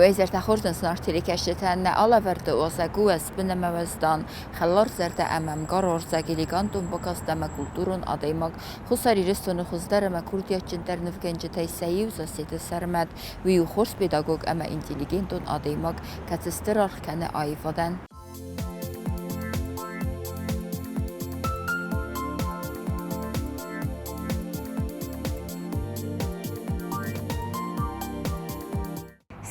Уӕ хорз зынаргъ телекӕсджытӕ, нӕ алӕвӕрды уазӕг у ӕзбын ӕмӕ уӕздан, хӕларзӕрдӕ ӕмӕ ӕмгаруарзӕг, элегантон бакаст ӕмӕ культурон адӕймаг, Хуссар Ирыстоны хуыздӕр ӕмӕ курдиатджындӕр нывгӕнджытӕй сӕ иу Зассеты Сӕрмӕт. Уый у хорз педагог ӕмӕ интеллигентон адӕймаг, кӕцы стыр аргъ кӕны аивадӕн.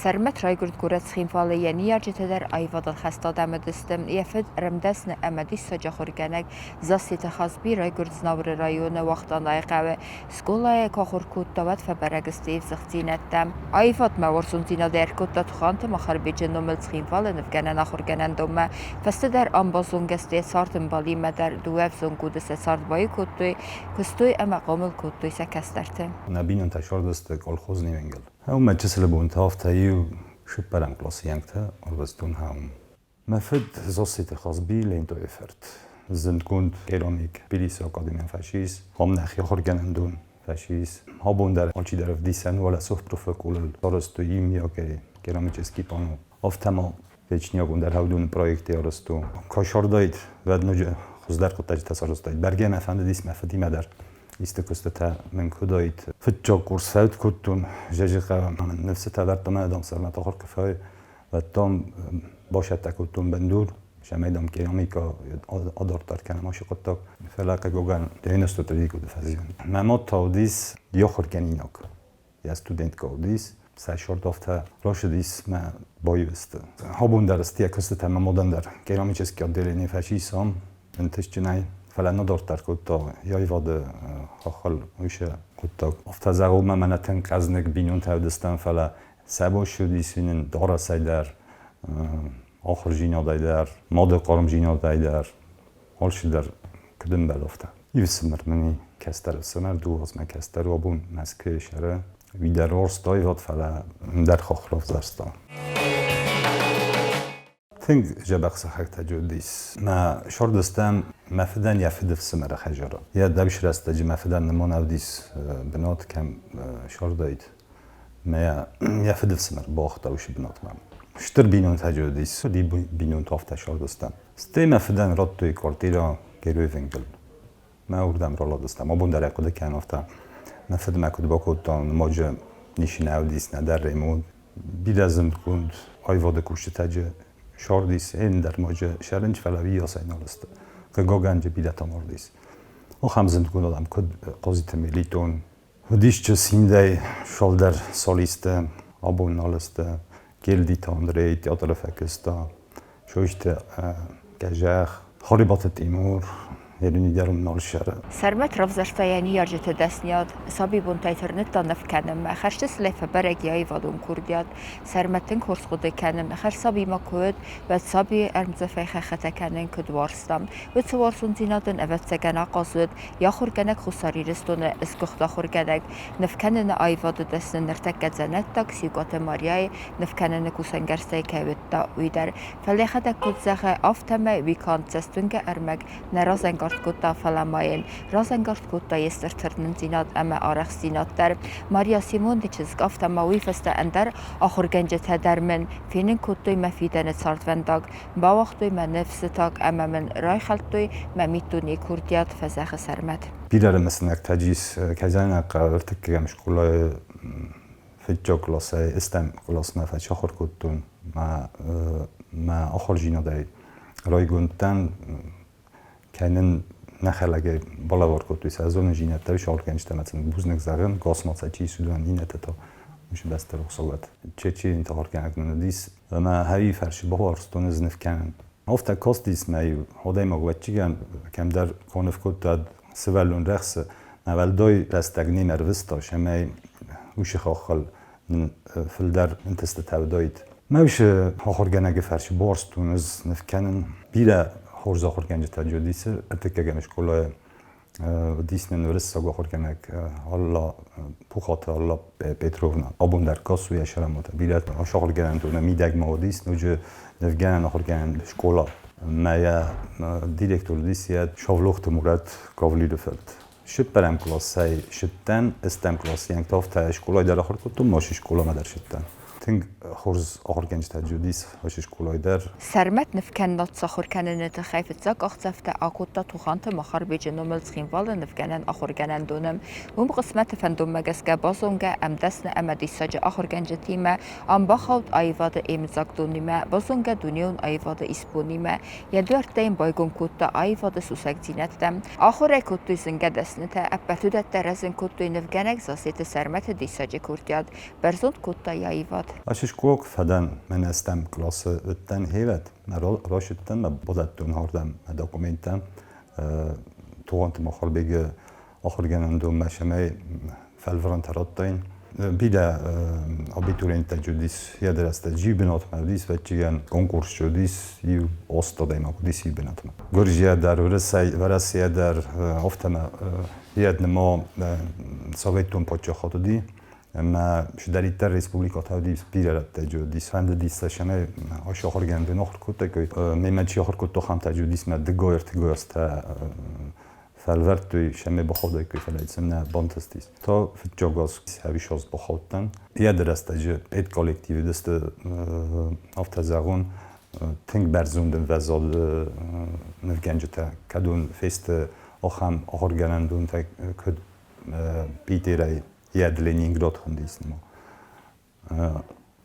Сӕрмӕт райгуырд горӕт Цхинвалы, йӕ ныййарджытӕ дӕр аивадон хӕст адӕм уыдысты. Йӕ фыд ӕрмдӕсны ӕмӕ диссаджы ахуыргӕнӕг Зассеты Хазби райгуырд Знауыры районы Уахтъанайы хъӕуы. Скъолайы куы ахуыр кодта, уӕд фӕбӕрӕг сты йе взыгъддзинӕдтӕ. Аивадмӕ уарзондзинад ӕркодта Тугъанты Махарбеджы номыл Цхинвалы нывгӕнӕн ахуыргӕнӕндонмӕ. Фӕстӕдӕр ам базонгӕ сты йӕ цардӕмбалимӕ дӕр, дыууӕ ӕвзонг уды сӕ цард баиу кодтой, куыстой ӕмӕ хъомыл кодтой сӕ кӕстӕрты. Нӕ бинонтӕ сӕрдысты колхоз Невенгыл. Мӕ чысылы бонты афтӕ-иу цыппӕрӕм къласы йӕнгтӕ ӕрвыстон хауын. Мӕ фыд Зассеты Хазби Лентойы фырт, зындгонд керамик, Тбилисы академийӕн фӕцис, ам нӕхи ахуыргӕнӕндон фӕцис. Абон дӕр алчидӕр ӕвдисӕн уӕлӕ Совпрофы къулыл сарӕзтой иумиагӕй керамический панно. Афтӕ ма Вечниагон дӕр Хӕудоны проекты арӕзт у. Кӕсардайд, уӕд ноджы хуыздӕр хъуыддаджытӕ сарӕзтаид. Бӕргӕ мӕ фӕндыдис мӕ фыдимӕ дӕр исты куыстытӕ мын куы уыдаид. Фыццаг курс фӕуд кодтон Зӕджыхъӕуы. Ныфсытӕ вӕрдта мӕ дам сӕрмӕ ахуыр куы фӕуй, уӕд дам басӕттӕ кодтон бындур, цӕмӕй дам керамикӕ адарддӕр кӕнӕм ацы хъуыддаг. Фӕлӕ хъыгагӕн 93 годы фӕзиан. Мӕ мад та уыдис йе ахуыргӕнинаг. Йӕ студенткӕ уыдис, сӕ сордофтӕ росыдис мӕ боевисты. Абон дӕр сты йӕ куыстытӕ мӕ модӕн дӕр. Керамический отделение фӕцис ам ӕнтыстджынӕй, фӕлӕ надарддӕр кодта йӕ аивады хаххыл уыцы хъуыддаг. Афтӕ зӕгъынмӕ мӕнӕ тынг къӕдзныг бинонтӕ уыдыстӕм, фӕлӕ сӕ бон ссыдис нын дарӕсӕй дӕр, ахуырдзинадӕй дӕр, мады хъармдзинадӕй дӕр, алцыдӕр куыд ӕмбӕлы, афтӕ. Иу ӕфсымӕр мын и, кӕстӕр ӕфсымӕр, дыууӕ азмӕ кӕстӕр у абон Мӕскуыйы сӕры. Уый дӕр уарзта аивад, фӕлӕ ӕндӕр хох равзӕрста. Тынг дзӕбӕх сыхӕгтӕ уыдис. Мӕ сӕрдыстӕн мӕ фыдӕн йӕ фыды фсымӕры хӕдзары. Йӕ дӕуыс рӕстӕджы мӕ фыдӕн нымон ӕвдис бынат кӕм сӕрдаид. Мӕ йӕ фыды фсымӕр бауагъта уыцы бынатмӕ. Стыр бинонтӕ уыдис, уыди бинонтӕ афтӕ сӕрдыстӕн. Стӕй мӕ фыдӕн радтой квартирӕ Геройвенгыл. Мӕ уырдӕм раладыстӕм. Абон дӕр ӕй хъуыды кӕнын афтӕ. Мӕ фыд мӕ куыд бакодта, нымаджы ничи нӕ уыдис, нӕдӕр ремонт. Бирӕ зындгонд аивады кусджытӕ сардис, ӕндӕр маджы сӕрынч, фӕлӕ уыйасӕй нал сты. Хъыгагӕн бирӕтӕ мардис. Ахӕм зындгонд адӕм, куыд Хъазиты Мелитон, уыдис Синдӕй цалдӕр солисты, абон нал сты. Гелдиты Андрей театры фӕкуыста, Сойты Гӕзӕх, Харебаты Тимур, Елюнидӕрон нал ссары. Сӕрмӕт равзӕрста йӕ ныййарджыты дӕсныйад, сабибонтӕй тырныдта ныв кӕнынмӕ, хӕсты сылӕй фӕбӕрӕг йӕ аивадон курдиат. Сӕрмӕт тынг хорз хъуыды кӕны, хӕрз саби ма куы уыд, уӕд сабийы ӕрмдзӕфӕй хӕххытӕ кӕнын куыд уарзта. Уыцы уарзондзинад ын, ӕвӕццӕгӕн, ахъаз уыд йӕ ахуыргӕнӕг Хуссар Ирыстоны сгуыхт ахуыргӕнӕг, ныв кӕныны аивады дӕсны ныртӕккӕ дзӕнӕттаг Сиукъаты Марияйы ныв кӕныны кусӕнгӕрзтӕй кӕй уыдта, уый дӕр. Фӕлӕ йӕхӕдӕг куыд зӕгъы, афтӕмӕй уый канд цӕстуынгӕ ӕрмӕг нӕ разӕнгард кодта, фӕлӕ ма йын разӕнгард кодта йе стыр тырнындзинад ӕмӕ арӕхстдзинад дӕр. Мария Симоны чызг, афтӕ ма уый фӕстӕ ӕндӕр ахуыргӕнджытӕ дӕр мын фенын кодтой мӕ фидӕны цардвӕндаг, бауагътой мӕ ныфсы таг ӕмӕ мын райхӕлдтой мӕ миддунейы курдиат, фӕзӕгъы Сӕрмӕт. Бирӕ мысинӕгтӕ ис Казанаг ӕртыккӕгӕм скъолайы фыццаг къласӕй ӕстӕм къласмӕ фӕцахуыр кодтон. Мӕ ахуырдзинадӕй райгонд дӕн, кӕнын нӕхӕлӕгӕй балӕвар кодтой сӕ зонындзинӕдтӕ, ахуыргӕнджытӕ мӕ сын бузныг зӕгъын, гасма сӕ чи суыдзӕн, иннӕтӕ та уыцы бӕстӕ рухсаг Чеченты ахуыргӕнӕг нын уыдис ӕмӕ хӕри фӕрсы бауарзтон ӕз ныв кӕнын. Афтӕ кастис мӕ иу адӕймаг вӕччигӕн кӕмдӕр коныв кодта сывӕллон рӕхсы, мӕ уӕлдай рӕстӕг не ӕрвыста, цӕмӕй уыцы хаххыл фылдӕр ӕнтыстытӕ уыдаид. Мӕ уыцы ахуыргӕнӕджы фӕрцы барстон ӕз ныв кӕнын. Бирӕ хорз ахуыргӕнджытӕ уыдис ӕртыккӕгӕм скъолайы. Уыдис нын уырыссаг ахуыргӕнӕг Алла Пухаты Алла Петровна. Абон дӕр кӕсы йӕ сӕрӕмонтӕ. Бирӕ ахуыргӕнӕндоны мидӕг ма уыдис, ноджы нывгӕнӕн ахуыргӕнӕн скъола. Мӕ йӕ директор уыдис йӕ Шавлохты Мурат Гавлилы фырт. Цыппӕрӕм классӕй цыдтӕн, ӕстӕм классы йӕн афтӕ скъолайы дӕр ахуыр кодтон, ма скъоламӕ дӕр цыдтӕн. Тынг хорз ахуыргӕнджытӕ уыдис ацы скъолайы дӕр. Сӕрмӕт нывкӕнынад сахуыр кӕныны тыххӕй фыццаг къахдзӕфтӕ акодта Туханты Махарбеджы номыл Цхинвалы нывгӕнӕн ахуыргӕнӕндоны. Уым хъысмӕты фӕндонмӕ гӕсгӕ базонгӕ ӕмдӕсны ӕмӕ диссаджы ахуыргӕнджытимӕ, ам бахауд аивады ӕмыдзаг донимӕ, базонгӕ дунеон аивады исбонимӕ, йӕ дуӕрттӕ йын байгом кодта аивады сусӕгдзинӕдтӕ. Ахуыр ӕй кодтой зынгӕ дӕснытӕ, ӕппӕт уыдӕттӕ рӕзын кодтой нывгӕнӕг Зассеты Сӕрмӕты диссаджы курдиат, бӕрзонд кодта йӕ аивад. Ацы скъолайы фӕдӕн мӕнӕ стӕм къласы уыдтӕн хевӕд, мӕ райсыдтӕн мӕ бадӕттон ардӕм мӕ документтӕ Тугъанты Махарбегы ахуыргӕнӕндонмӕ цӕмӕй фӕлварӕнтӕ радтаин. Бирӕ абитуриенттӕ уыдис, йӕ рӕстӕджы бынатмӕ уыдис, ӕвӕццӕгӕн конкурс уыдис, иу аст адӕймаг уыдис иу бынатмӕ. Гуырдзийӕ дӕр, Уӕрӕсейӕ дӕр афтӕ йӕ ныма Советон паддзахад уыди. Ӕмӕ чидӕриддӕр республикӕтӕ уыдис, бирӕ рӕттӕджы уыдис. Фӕндыдис сӕ, цӕмӕй ацы ахуыргӕнӕндон ахуыр кодтаиккой. Мемӕ чи ахуыр кодта, ахӕмтӕ уыдис мӕ дыггой-ӕртыггой азтӕ фӕлвӕрдтой, цӕмӕй бахаудаиккой, фӕлӕ сын нӕ бантыстис. Та фыццаг аз ӕвисаз бахаудтӕн. Йӕ рӕстӕджы педколлективы уыдысты, афтӕ зӕгъон, тынг бӕрзонд ӕмвӕзад нывгӕнджытӕ, кӕдон фесты ахӕм ахуыргӕнӕндонтӕ, куыд Питерӕй йӕ Ленинград хуындис нымӕ.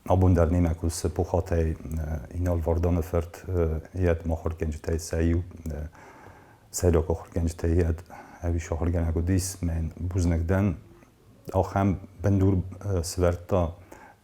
Абон дӕр немӕ кусы Пухатӕй Инал Варданы фырт, йӕ ахуыргӕнджытӕй сӕ иу, сӕйраг ахуыргӕнджытӕй йӕ ӕвис ахуыргӕнӕг уыдис. Мӕн бузныг дӕн. Ахӕм бындур сӕвӕрдта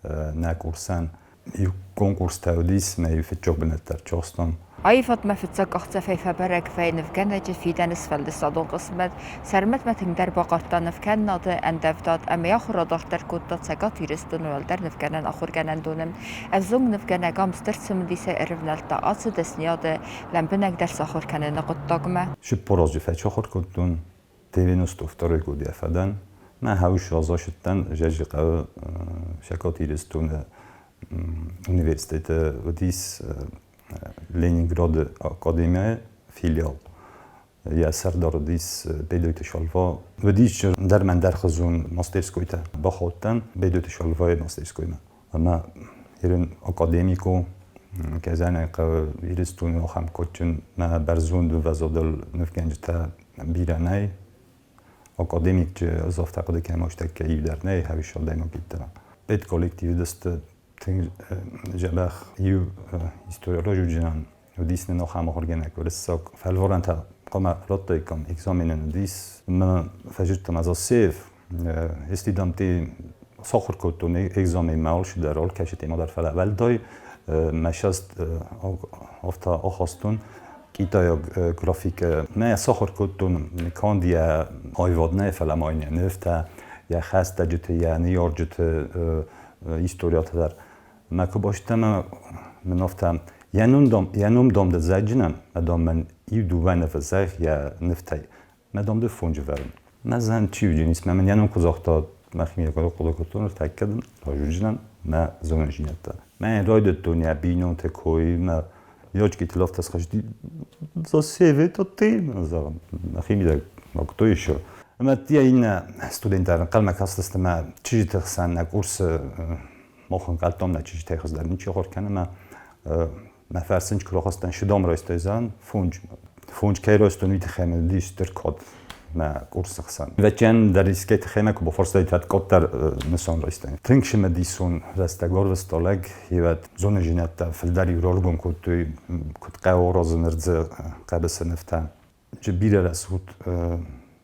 нӕ курсӕн. Иу конкурстӕ уыдис, мӕ иу фыццаг бынӕттӕ ӕрцахстон. Аивадмӕ фыццаг къахдзӕфӕй фӕбӕрӕг вӕййы нывгӕнӕджы фидӕны сфӕлдыстадон хъысмӕт. Сӕрмӕтмӕ тынгдӕр бахъардта нывкӕнынады ӕндӕвдад ӕмӕ йӕ ахуыр адарддӕр кодта Цӕгат Ирыстоны уӕлдӕр нывгӕнӕн ахуыргӕнӕндоны. Ӕвзонг нывгӕнӕг ам стыр цымыдисӕй ӕрывнӕлдта ацы дӕсныйады лӕмбынӕгдӕр сахуыр кӕныны хъуыддагмӕ. 40 азы фӕцахуыр кодтон, 92 годы фӕдӕн. Мӕ хӕуыс разасыдтӕн Зӕрджыхъӕуы Цӕгат Ирыстоны университеты уыдис Ленинграды академияйы филиал. Йӕ сӕрдар уыдис Бедойты Шалва. Уыдис дӕр мӕн дӕр хызон мастерскойтӕ. Бахаудтӕн Бедойты Шалвайы мастерскоймӕ. Ӕмӕ ирон академик у, кӕй хъӕуы Ирыстоны ахӕм кадджын мӕ бӕрзонд ӕмвӕзадыл нывгӕнджытӕ бирӕ нӕй. Академикты ӕз афтӕ хъуыды кӕнын, астӕккӕ иу дӕр нӕй, хӕвис адӕймаг йеддӕмӕ. Педколлективы дысты тынг дзӕбӕх иу истори разуджынӕн уыдис нын ахӕм ахуыргӕнӕг уырыссаг фӕлварӕнтӕ хъуамӕ радтаиккам, экзаменӕн уыдис. Мӕ фӕзыдтам ӕз Асеев, если дам ты сахуыр кодтон экзаменмӕ алчидӕр, алкӕцы темӕ дӕр, фӕлӕ уӕлдай мӕ сӕст афтӕ ахастон китайаг графикӕ. Нӕ сахуыр кодтон канд йӕ аивад нӕ, фӕлӕ ма йын йӕ нывтӕ, йӕ хӕстӕджыты, йӕ ныййарджыты историятӕ дӕр. Мӕ куы базыдтам, мын афтӕ йӕ ном дам дӕ зӕгъджынӕн, мӕ дам мӕн иу дыууӕ нывы зӕгъ йӕ нывтӕй. Мӕ дам ды фонджы вӕрын. Мӕ зӕн чи уыдис, мӕ мын йӕ ном куы загъта, мӕхимӕ куы хъуыды кодтон, ӕртӕккӕ дын разуыдзынӕн мӕ зонындзинӕдтӕ. Мӕ райдыдтон йӕ бинонты кой, мӕ Ёчки ловта схожди за это ты, зӕгъын, мӕхимидӕг а кто еще? Ӕмӕ йӕ иннӕ студенттӕ ӕнхъӕлмӕ кастысты мӕ чызджыты хсӕн нӕ курсы мах ӕнхъӕлдтам нӕ чызджытӕй хуыздӕр ничи ахуыр кӕны мӕ мӕ фӕрсын куы рахастан шыдом райстай зӕгъын фондз фондз кӕй райстон уый тыххӕй мын уыдис стыр кад мӕ курсы хсӕн. Ӕвӕццӕгӕн дӕр искӕй тыххӕй мӕ куы бафарстаид, уӕд къаддӕр нысан райстаин. Тынг цымыдисон рӕстӕг ӕрвыста лӕг, ивӕд зонындзинӕдтӕ фылдӕр-иу раргом кодтой, куыд хъӕуы аразын ӕрдзы хъӕбысы нывтӕ. Бирӕ рӕсугъд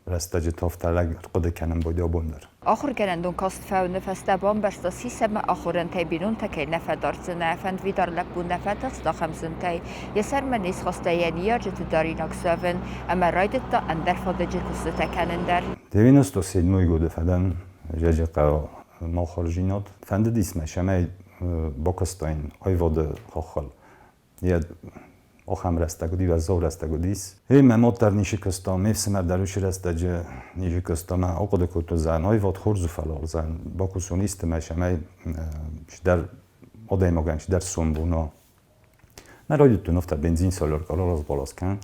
рӕстӕджы афтӕ лӕг ӕрхъуыды кӕнын бой абон дӕр. Ахуыргӕнӕндон каст фӕуыны фӕстӕ бамбӕрста сисӕмӕ ахорӕнтӕй бинонтӕ кӕй нӕ фӕдардзынӕ, фӕндвидар лӕппу нӕ фӕтыхст ахӕм зынтӕй, йӕ сӕрмӕ не схаста йӕ ныййарджыты даринаг суӕвын ӕмӕ райдыдта ӕндӕр фадыджы куыстытӕ кӕнын дӕр. 97 годы фӕдӕн Зӕджыхъӕуы махорзинад. Фӕндыдис мӕ, цӕмӕй бакастаин аивады хаххыл. Йӕ ахӕм рӕстӕг уыди, уӕззау рӕстӕг уыдис. Эй, мӕ мад дӕр ницы куыста, ме фсымӕр дӕр уыцы рӕстӕджы ницы куыста. Мӕ ахъуыды кодтон, зӕгъын, аивад хорз у, фӕлӕ зӕгъын, бакусон исты мӕ, цӕмӕй чидӕр адӕймагӕн чидӕр сомбон уа. Мӕ райдыдтон афтӕ бензин солярка ралас-балас кӕнын.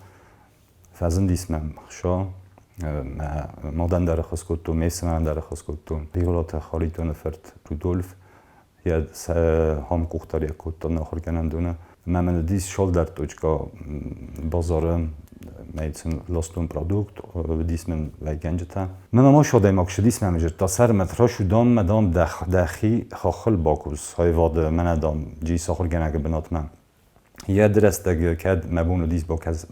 Фӕзындис мӕм хца, мӕ мадӕн дӕр ӕххуыс кодтон, ме фсымӕрӕн дӕр ӕххуыс кодтон. Бигъуылаты Харитоны фырт Рудольф. Йӕ хам къухдариуӕг кодта нӕ ахуыргӕнӕндоны. Мӕ мын уыдис цалдӕр точка базары медицин ластон продукт, уыдис мын уӕйгӕнджытӕ. Мӕ мама адӕймаг ссыдис мӕм зыдта, сӕрмӕт рӕсугъд мӕ, дам, дӕхи хаххыл бакус, аивады мӕнӕ, дам, джис ахуыргӕнӕгы бынатмӕ. Йӕ рӕстӕг кӕд мӕ бон уыдис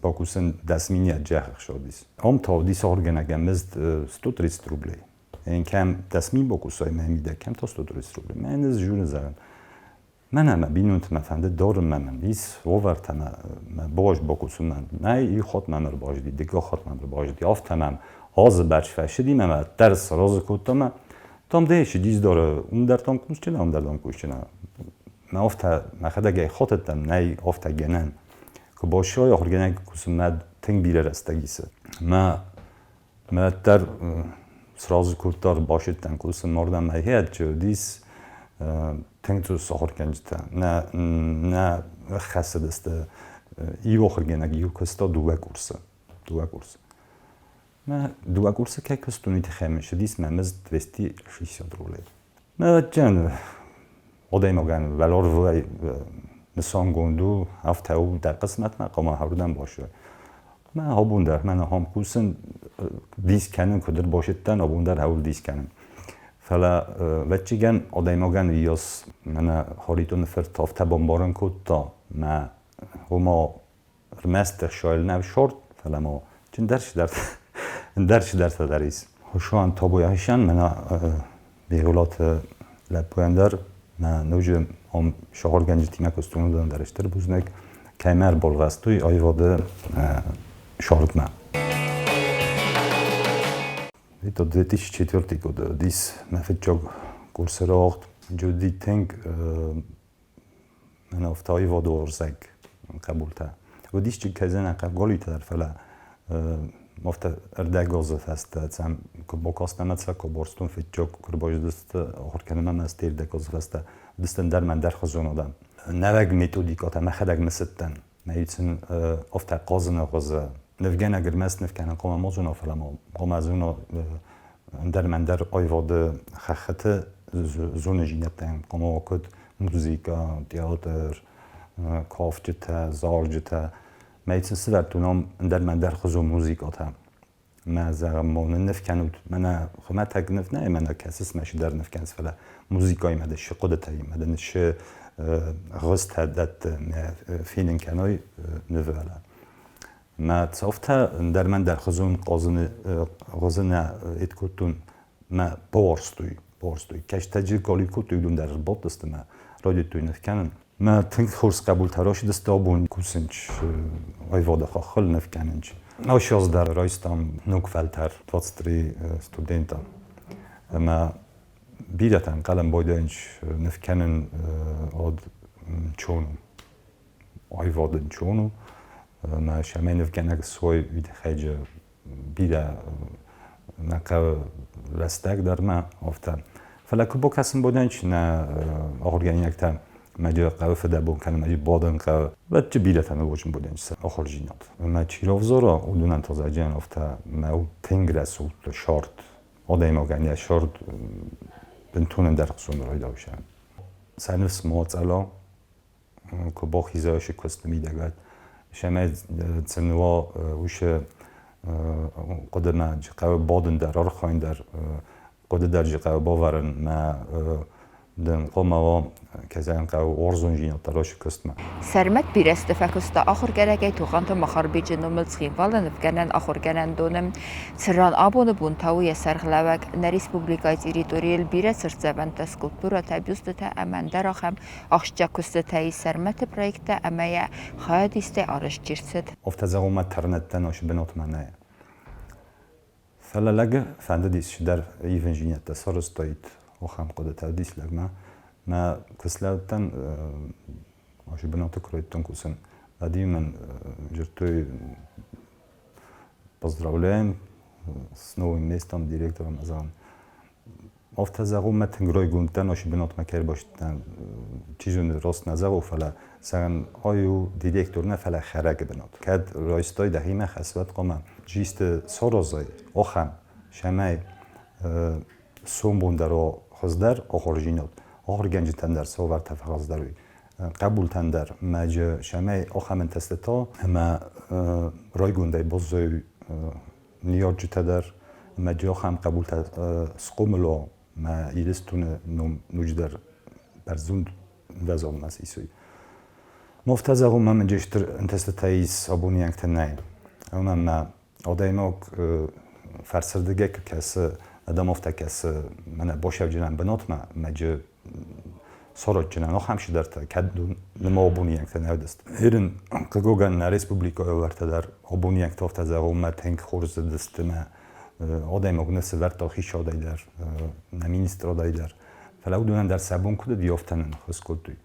бакусын 10 000 ӕхсӕвдис. Ам та уыдис ахуыргӕнӕгӕн мызд 130 рублей. Кӕм 10 000 бакусай мӕ мидӕг, кӕм та 130 рублей. Мӕ ӕз журы зӕгъын. Мӕнӕ мӕ бинонты мӕ фӕнды дарын, мӕ мын ис уавӕртӕ, мӕ баз бакусын мӕ нӕй, иу хатт мӕм ӕрбазыди, дыккаг хатт мӕм ӕрбазыди, афтӕ мӕм азы бӕрц фӕцыди, мӕ мӕ дӕр сразы кодта мӕ. Там дӕ сидис дары, уым дӕр там кусджына, уым дӕр там кусджына. Мӕ афтӕ мӕхӕдӕг ӕй хатыдтӕн, нӕй афтӕ гӕнӕн. Куы бассой ахуыргӕнӕг кусынмӕ тынг бирӕ рӕстӕг исы. Мӕ мӕ дӕр сразы кодта, басидтӕн кусын мардӕм ӕй уыдис тынг цъус ахуыргӕнджытӕ. Нӕ хӕцыдысты иу ахуыргӕнӕг иу куыста дыууӕ курсы. Дыууӕ курсы. Мӕ дыууӕ курсы кӕй куыстон, уый тыххӕй мын ссыдис мӕ мызд 260 рублей. Мӕ адӕймагӕн уӕларвӕй нысангонд у, афтӕ у дӕ хъысмӕтмӕ хъуамӕ хӕрдӕм бассой. Мӕ абон дӕр мӕ ахӕм кусын дис кӕнын, куыд ӕрбасыдтӕн, абон дӕр ӕуыл дис кӕнын. Фӕлӕ ӕвӕццӕгӕн адӕймагӕн уыйас мӕнӕ Харитоны фырт афтӕ бамбарын кодта, мӕ ома ӕрмӕст ӕхсайыл нӕ шорт, фӕлӕ ма ӕндӕр чидӕртӕ дӕр ис. Хошуан табуйахисӕн мӕнӕ Бигъуылаты лӕппуйӕн дӕр мӕ ноджы ам сахуыргӕнджытимӕ куыстон, уыдон дӕр стыр бузныг, кӕй мӕ ӕрбалвӕстой аивады шартмӕ. Это 2004 год уыдис мӕ фыццаг курсы рауагъд. Джуди тынг мӕнӕ афтӕ аивады уарзӕг хъӕбултӕ. Уыдис чыг кӕдзӕнӕ хъӕбголитӕ дӕр, фӕлӕ афтӕ ӕрдӕгазы фӕстӕ цӕм куы бакастӕн ӕмӕ куы барстон фыццаг куы ӕрбазыдысты ахуыр кӕнынмӕ мӕ сты ӕрдӕгазы фӕстӕ уыдысты ӕндӕр мӕ ӕндӕрхуызон адӕм. Нӕуӕг методикӕтӕ мӕхӕдӕг мысыдтӕн. Мӕ сын афтӕ хъазыны хуызы нывгӕнӕг ӕрмӕст ныв кӕнын хъуамӕ ма зона, фӕлӕ ма хъуамӕ зона ӕндӕр мӕ ӕндӕр аивады хӕххыты зонындзинӕдтӕ хъуамӕ уа куыд музыкӕ, театр, кафджытӕ, зарджытӕ. Мӕ сын сывӕрдтон ам ӕндӕр мӕ ӕндӕрхуызон музыкӕтӕ. Мӕ зӕгъӕм, ма ныв кӕнут, мӕнӕ хуымӕтӕг ныв нӕй, мӕнӕ кӕсыс мӕ чидӕр ныв кӕныс, фӕлӕ музыкӕимӕ дӕ шы хъуыдытӕимӕ дын шы гъызтӕ дӕтты, мӕ фенын кӕной нывӕлӕ. Мӕ цӕфтӕ ӕндӕр мӕн дӕр хызон хъазыны гъызынӕ эд кодтон, мӕ бауарзтой, бауарзтой. Кӕстӕджы галиу кодтой, уыдон дӕр ӕрбадтысты мӕ райдыдтой ныв кӕнын. Мӕ тынг хорз хъӕбултӕ рацыдысты абон кусынч аивады хаххыл ныв кӕнынч. Ащаз дӕр райстам ног фӕлтӕр 23 студента. Ӕмӕ бирӕтӕ ӕнхъӕлӕн байдайынч ныв кӕнын од чону. Аивады чону. Ӕмӕ сӕмӕй нывгӕнӕг свой видхӕджы бирӕ нӕ хъӕуы рӕстӕг дӕр ма афтӕ. Фӕлӕ куы бакӕсын бодӕнч нӕ ахуыргӕнинӕгтӕ мӕджы хъӕуы фыдӕбон кӕнын, мӕджы бадын хъӕуы. Вӕдджы бирӕтӕ ныууадзын бодӕнч сӕ ахуырдзинад. Ӕмӕ чи равзара, уыдонӕн та зӕгъджиан афтӕ мӕ у тынг рӕсугъд сӕрд. Адӕймагӕн йӕ сӕрд бынтон ӕндӕрхуызон райдауса. Сӕ ныфс ма ацӕла, куы бахиза куысты мидӕгӕй, сӕмӕй цынуа уыцы хъуыдымӕ хъӕуы бадын дӕр, архайын дӕр, хъуыды дӕр хъӕуы бавӕрын мӕ дын хъуамӕ уа кӕсӕн хъӕуы уарзондзинад дӕр ацы куыстмӕ. Сӕрмӕт бирӕ фӕкуыста ахуыргӕнӕгӕй Тугъанты Махарбеджы номыл Цхинвалы нывгӕнӕн ахуыргӕнӕндоны, цыран абоны бон та у йӕ сӕргълӕууӕг. Нӕ республикӕйы территорийыл бирӕ цыртдзӕвӕнтӕ, скульптурӕтӕ, бюстытӕ ӕмӕ ӕндӕр ахӕм ахсджиаг куыстытӕ ис Сӕрмӕты проекттӕ ӕмӕ йӕ хайадистӕй арӕзт чи рцыд. Афтӕ зӕгъун тӕрнӕдтӕн ос бынатмӕ нӕ. Фӕлӕ лӕг фӕндыдис чидӕр ивындзинӕдтӕ сарӕзтаид, ахӕм хъуыдытӕ уыдис лӕгмӕ. Мӕ куы слӕудтӕн, ос бынаты куы райдыдтон кусын, уӕд-иу мын дзырдтой поздравляем с новым местом директором, зӕгъын. Афтӕ зӕгъун мӕ тынг райгонд дӕн, ащ бынатмӕ кӕй ӕрбацыдтӕн. Чи зоны, раст нӕ зӕгъон, фӕлӕ зӕгъын, ай у директор нӕ, фӕлӕ хӕрӕгы бынат. Кӕд райстай дӕхимӕ хӕс, уӕд хъуамӕ исты саразай ахӕм, цӕмӕй сомбон дӕр уа хуыздӕр, ахуырдзинад. Ахуыргӕнджытӕн дӕр цавӕртӕ фӕхъӕздӕр уый. Хъӕбултӕн дӕр мӕджы сӕмӕй ахӕм ӕнтыстытӕ ӕмӕ райгондӕй баззайой ныййарджытӕ дӕр, ӕмӕ джы ахӕм хъӕбултӕ схъомыл уа, мӕ Ирыстоны ном ноджыдӕр бӕрзонд ӕмвӕзадмӕ сисой. Мо афтӕ зӕгъон, мӕм ӕнджы стыр ӕнтыстытӕ ис абоны янгтӕ нӕй. Уымӕн мӕ адӕймаг фӕрсырдыгӕй куы кӕсы, адӕм афтӕ кӕсы, мӕнӕ басӕвджынӕн бынатмӕ, мӕджы сараджынӕн ахӕм цыдӕртӕ, кӕд ныма абониӕгтӕ нӕ уыдысты. Ирын хъыгагӕн нӕ республикӕйы уавӕртӕ дӕр абониӕгтӕ афтӕ зӕгъон, мӕ тынг хорз уыдысты, мӕ адӕймаг нӕ сӕвӕрдта хицауадӕй дӕр, нӕ министрадӕй дӕр. Фӕлӕ уыдонӕн дӕр сӕ бон куыд уыди, афтӕ нын ӕххуыс кодтой.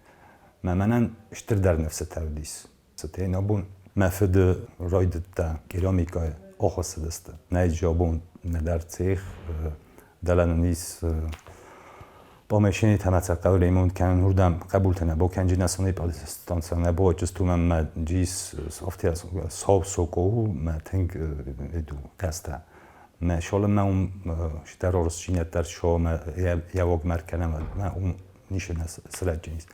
Мӕ мӕнӕн стырдӕр ныфсытӕ уыдис. Цытӕ абон мӕ фыды райдыдта керамикӕйы ахуыссыдысты. Нӕ абон нӕдӕр цех, дӕлӕ нын ис помещение ӕмӕ хъӕуы ремонт кӕнын, уырдӕм хъӕбултӕ нӕ бакӕнджын ӕсони станцӕ нӕ бачыстун ӕмӕ джис афтӕ сау соко у мӕ тынг иду хъӕстӕ. Мӕ шолымӕ уым стӕр орысчинӕддӕр шо мӕ йӕ мӕр кӕнӕм мӕ уым ницы нӕ сырӕджын ис.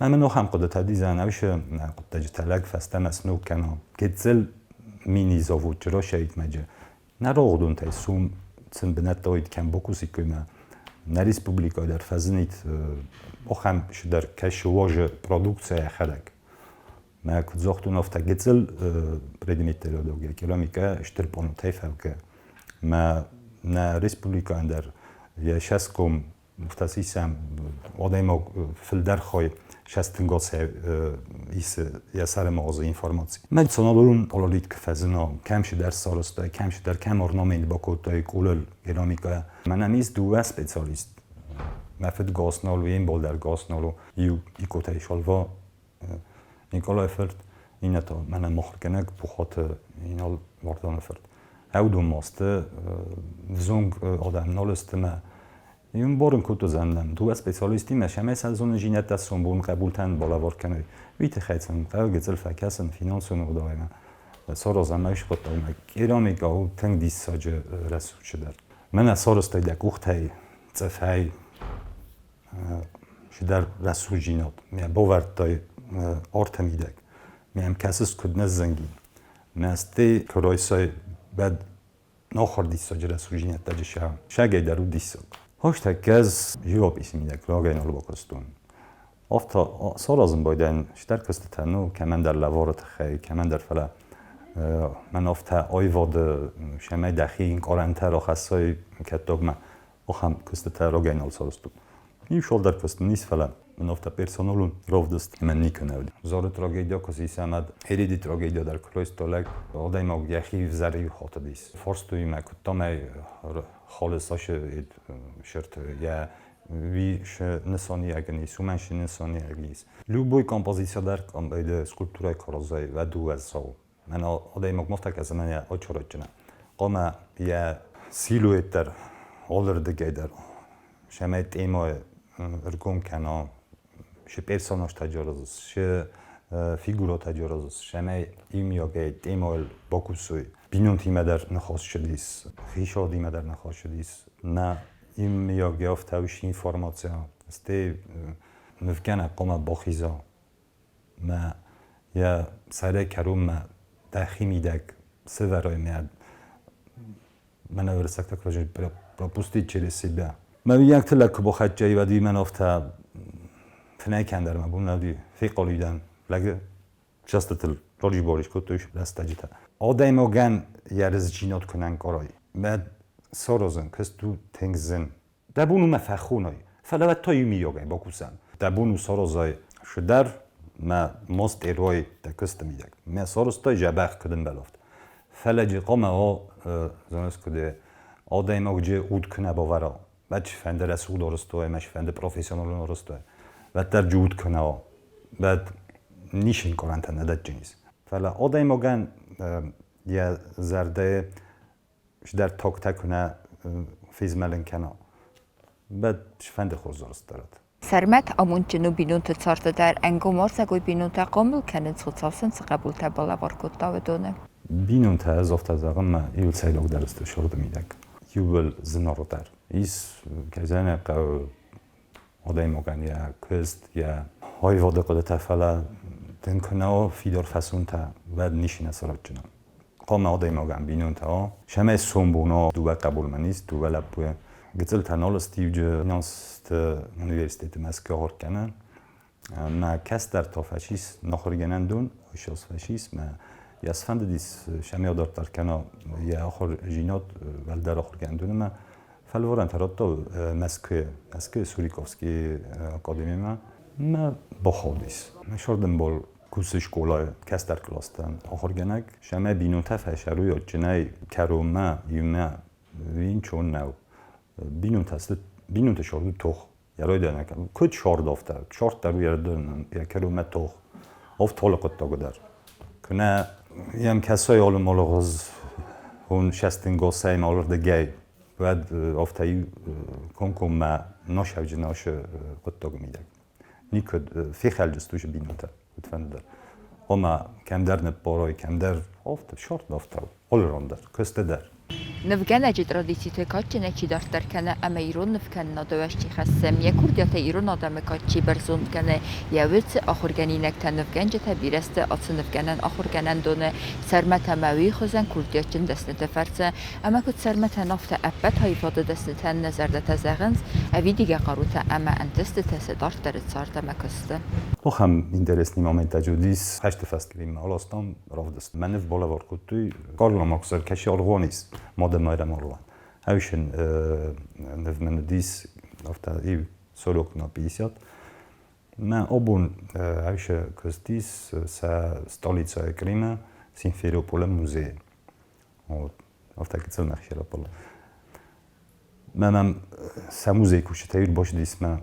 Мӕ мын ахӕм хъуыдытӕ дизайн ӕвсы хъуыддаджытӕ лӕг фӕстӕмӕ сног кӕна. Гыццыл мини-завод чыросӕитмӕджы нӕ рогъдонтӕй сум сын бынӕттӕ кӕм бакусиккой мӕ нӕ республикӕйы дӕр фӕзынид ахӕм цыдӕр кӕсы уӕзы продукцийӕ йӕхӕдӕг. Мӕ куыд загътон, афтӕ гыццыл предметтӕ рӕдаугӕ керамикӕ стыр пъонотӕй фӕвгӕ. Мӕ нӕ республикӕйӕн дӕр йӕ сӕском Муфтасисӕм адӕймаг фылдӕр хай шӕстынгасӕй исы йӕ сӕрымагъзы информаци. Националон политика фӕзына, кӕм цыдӕр сарӕзтай, кӕм цыдӕр кӕм орнамент бакодтай къулыл керамикӕйӕ. Мӕнӕн ис дыууӕ специалист. Мӕ фыд Гаснал у, йе мбал дӕр Гаснал у, иу Икъотӕй Шалва Николайы фырт, иннӕ та мӕнӕ мыхуыргӕнӕг Пухаты Инал Варданы фырт. Ӕвдон ма сты, взонг адӕм нал сты мӕ Ӕмбарын кодта зӕннӕн, дыууӕ специалистимӕ сӕмӕй сӕ зонындзинӕдтӕ сомбон хъӕбултӕн балӕвар кӕной, уый тыххӕй сын хъӕуы гыццыл фӕкӕсын финансон ӕгъдауӕй саразӕм ӕй скодтам. Керамикӕ у тынг диссаджы рӕсугъд цыдӕр. Мӕнӕ сарӕзтай дӕ къухтӕй, цъыфӕй цыдӕр рӕсугъддзинад. Мӕ бавӕрдтай арты мидӕг. Мӕм кӕсыс, куыд ныззынги. Мӕ стӕй куы райсай бӕд Нохор диссаджы рӕсугъддзинӕдтӕ сӕ сагӕй дӕр у диссаг. Хостӕккӕ ӕз живописи мидӕг рагӕй нал бакуыстон. Афтӕ саразын байдайын стӕр куыстытӕ, ну, кӕмӕндӕр лӕвары тыххӕй, кӕмӕндӕр, фӕлӕ мӕн афтӕ аивады сӕмӕй дӕхи ӕнкъарӕнтӕ рахӕссай кӕттагмӕ, ахӕм куыстытӕ рагӕй нал сарӕзтон. Иу цалдӕр куыст мын ис, фӕлӕ мын афтӕ персоналон равдыст мӕн никуы нӕ уыд. Зары трагедия куы сисӕм, Хериди трагедия дӕр куы райста лӕг, адӕймаг йӕхи взӕр хатыдис. Фарстой мӕ, куыдта мӕ халы цасы сырты, йӕ уый нысаниуӕг ис, уымӕн шы нысаниуӕг ис. Любой композиция дӕр скульптурӕ куы уӕд у уӕззау. Мӕн адӕймаг ма афтӕ кӕсы, мӕнӕ очоротджына. Хъуамӕ йӕ силуэт дӕр алырдыгӕй дӕр сӕмӕй темӕ ӕргом кӕна, шы персонажтӕ джорозыс, шы фигурӕтӕ джорозыс, сӕмӕй иумиагӕй темӕйыл бакусой. Бинонтимӕ дӕр ныхас цыдис, хицауадимӕ дӕр ныхас цыдис. Нӕ иумиагӕй афтӕ ис информаци, стӕй нывгӕнӕг хъуамӕ бахиза мӕ йӕ сӕрӕй кӕронмӕ дӕхимидӕг сӕвӕрай мӕ мӕнӕ уырыссӕгтӕ куы пропустить через себя. Мӕ уийӕгты лӕг куы бахӕццӕ и, уӕд уый мӕн афтӕ фынӕй кӕн дӕр мӕ бон нӕ уыди, фехъал дӕн лӕгы цӕстытыл рорис-борис кодтой рӕстӕджытӕ. Адӕймагӕн йӕ рыздзинад куы нӕ нкъарай, мӕ саразын куыст у тынг зын. Дӕ бон у мӕ фӕхоной, фӕлӕ уӕд та иумийагӕй бакусӕм. Дӕ бон у саразай цыдӕр, мӕ маст ӕруай дӕ куысты мидӕг. Мӕ сарӕзтай дзӕбӕх куыд ӕмбӕлы, фӕлӕ джы хъуамӕ уа, зоныс куыд, адӕймаджы уд куы нӕ бавӕра, уӕд чифӕнды рӕсугъд арӕзт уай, ӕмӕ чифӕнды профессионалон арӕзт уай, уӕддӕр джы уд куы нӕ уа, уӕд ницы ӕнкъарӕнтӕ нӕ дӕтджын ис. Фӕлӕ адӕймагӕн йӕ зӕрдӕйы цыдӕр тогтӕ куы нӕ фезмӕлын кӕна, уӕд цыфӕнды хорз арӕзт. Сӕрмӕт амондджын у бинонты царды дӕр, ӕнгом уарзӕгой бинонтӕ хъомыл кӕнынц, Хуыцау сын цы хъӕбултӕ балӕвар кодта, уыдоны. Бинонтӕ ӕз афтӕ зӕгъын, мӕ иу сӕйрагдӕр сты сырды мидӕг. Иууыл зынаргъдӕр. Ис, кӕй зӕгъын ӕй хъӕуы, Адӕймагӕн йӕ куыст, йӕ аивады хъуыдытӕ, фӕлӕ дын куы нӕ уа фидар фӕсонтӕ, уӕд ничи нӕ саразджынӕн. Хъуамӕ адӕймагӕн бинонтӕ уа, цӕмӕй сомбон уа дыууӕ хъӕбулмӕ низ, дыууӕ лӕппуйы. Гыццылтӕ нал сты финансты университеты Мӕскуы ахуыр кӕны. Мӕ кӕстӕр та фӕцис ахуыргӕнӕндон, ссӕдз фӕцис. Мӕ йӕ сфӕндыдис, цӕмӕй адарддӕр кӕна йӕ ахуырдзинад уӕлдӕр ахуыргӕнӕндонмӕ. Фӕлварӕнтӕ радта Мӕскуыйы, Мӕскуыйы Суриковскийы академимӕ. Мӕ бахаудис. Мӕ сӕрдӕмбал кусы скъолайы кӕстӕр кълӕстӕн ахуыргӕнӕг. Сӕмӕ бинонтӕ фӕсӕруй адджынӕй кӕронмӕ иумӕ винчон нӕу. Бинонтӕ сты бинонты сӕрды тох. Йӕ райдианӕй куыд сӕрд афтӕ, сӕрд дӕр у йӕ кӕронмӕ тох. Афтӕ алы хъуыддаг дӕр. Куынӕ йӕм кӕсай алы малгъуыз он шестынгосӕй алырдыгӕй, уӕд афтӕ иу комкоммӕ насӕвджы насы хъуыддаг мидӕг. Никуыд фехӕлджысты бинонтӕ, куыдфӕнды дӕр. Ома кӕмдӕр ныппарой, кӕмдӕр афтӕ, сӕрд афтӕ у, алы ран дӕр, куысты дӕр. Нывгӕнӕджы традицитӕ кадджынӕй чи дарддӕр кӕны ӕмӕ ирон нывкӕнынады уӕз чи хӕссы, йӕ курдиатӕй ирон адӕмы кад чи бӕрзонд кӕны, йӕ уыцы ахуыргӕнинӕгтӕ нывгӕнджытӕ бирӕ сты ацы нывгӕнӕн ахуыргӕнӕндоны Сӕрмӕт ӕмӕ уый хуызӕн курдиатджын дӕсныты фӕрцы. Ӕмӕ куыд Сӕрмӕтӕн, афтӕ ӕппӕт аивады дӕснытӕн нӕ зӕрдӕтӕ зӕгъынц, ӕвидигӕ хъарутӕ ӕмӕ ӕнтыстытӕ сӕ дарддӕры цард ӕмӕ куысты. Ахӕм интересный моменттӕ уыдис хӕсты фӕстӕ аластам равдыст. Мӕ ныв балӕвар кодтой Карл Маркс кӕсы аргъуанис Мады Майрӕм аргъуан. Ӕвшин ныв мын уыдис афтӕ иу 40 на 50. Мӕ абон ӕвшы куыстис сӕ столицӕйы Крымы Симферополы музейы. Вот. Афтӕ гыццыл нӕхи раппӕлы. Мӕ мӕм сӕ музейы кусджытӕ ӕрбацыдис мӕ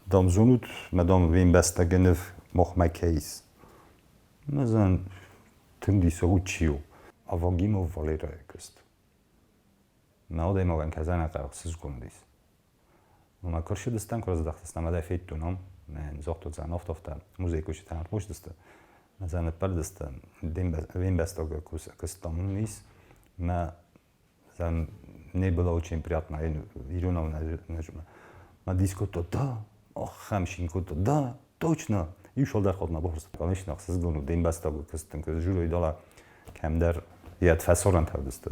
дам зонут, мӕ дам вембӕстӕгы ныв махмӕ кӕй ис. Мӕзӕн тынг диссаг у чи у. Авагимов Валерайы куыст. Мӕ адӕймагӕн кӕзӕнӕ ӕхсызгон ис. Мӕ куы рцыдыстӕм, куы раздӕхтыстӕм, ӕмӕ дӕ федтон ам, мӕ загътон дзӕн афтӕ музейы кусджытӕ ӕрхъусдысты. Мӕ дзӕн ныппӕрдысты, вембӕстаг куыстам ис. Мӕ дзӕн не было очень приятно, иронау нӕ Мӕ дис кодта, да, ахӕм шин кодта, да, точно. Иу шалдар хатт ма бахуырста, конечно, ӕхсызгон у, дембӕстаг куыстын, куы журой дала кӕмдӕр йӕ фӕсорӕнтӕ уыдысты,